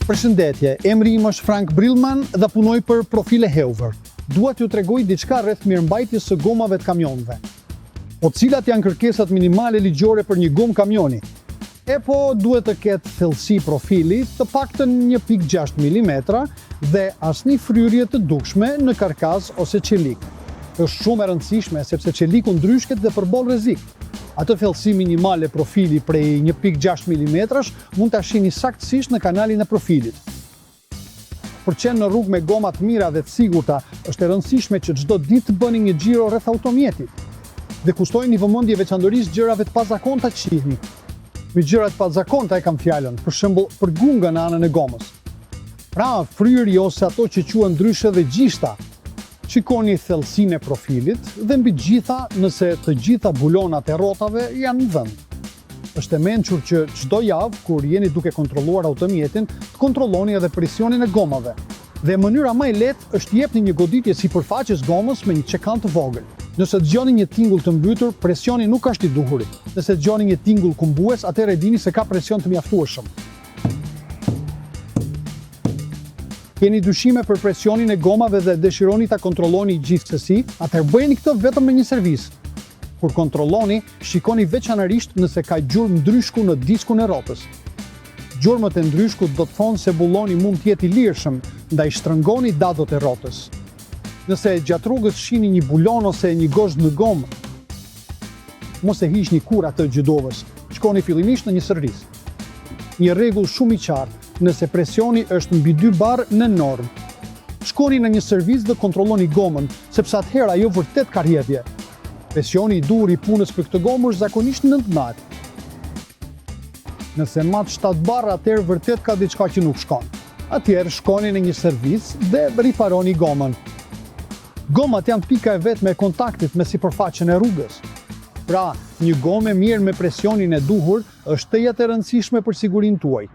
Përshëndetje, emri im është Frank Brillman dhe punoj për Profile Heuver. Dua t'ju tregoj diçka rreth mirëmbajtjes së gomave të kamionëve. Po cilat janë kërkesat minimale ligjore për një gomë kamioni? E po duhet të ketë thellësi profili të paktën 1.6 mm dhe asnjë fryrje të dukshme në karkas ose çelik. Është shumë e rëndësishme sepse çeliku ndryshket dhe përbën rrezik. Atë thellësi minimale profili prej 1.6 mm mund ta shihni saktësisht në kanalin e profilit. Për të qenë në rrugë me goma të mira dhe të sigurta, është e rëndësishme që çdo ditë të bëni një xhiro rreth automjetit. Dhe kushtojini vëmendje veçanërisht gjërave të pazakonta që shihni. Me gjëra të pazakonta e kam fjalën, për shembull, për gunga në anën e gomës. Pra, fryrje ose ato që quhen ndryshe dhe gishta. Shikoni thellësinë e profilit dhe mbi të gjitha nëse të gjitha bulonat e rrotave janë në vend. Është e mençur që çdo javë kur jeni duke kontrolluar automjetin, të kontrolloni edhe presionin e gomave. Dhe mënyra më e lehtë është të jepni një goditje sipërfaqes gomës me një çekan të vogël. Nëse dëgjoni një tingull të mbytur, presioni nuk është i duhuri. Nëse dëgjoni një tingull kumbues, atëherë e dini se ka presion të mjaftueshëm. Keni dyshime për presionin e gomave dhe dëshironi ta kontrolloni gjithsesi? Atëherë bëjeni këtë vetëm në një servis. Kur kontrolloni, shikoni veçanërisht nëse ka gjurmë ndryshku në diskun e rrotës. Gjurmët e ndryshkut do të thonë se bulloni mund të jetë i lirshëm, ndaj shtrëngoni dadot e rrotës. Nëse gjatë rrugës shihni një bulon ose një gozhdë në gomë, mos e hiqni kurrë atë gjudoves. Shkoni fillimisht në një servis. Një rregull shumë i qartë, nëse presioni është mbi 2 bar nën normë. Shkoni në një servis dhe kontrolloni gomën, sepse atëherë ajo vërtet ka rrjedhje. Presioni i duhur i punës për këtë gomë është zakonisht 9 bar. Nëse mat 7 bar, atëherë vërtet ka diçka që nuk shkon. Atëherë shkoni në një servis dhe riparoni gomën. Gomat janë pika e vetme e kontaktit me sipërfaqen e rrugës. Pra, një gomë e mirë me presionin e duhur është tejet e rëndësishme për sigurinë tuaj.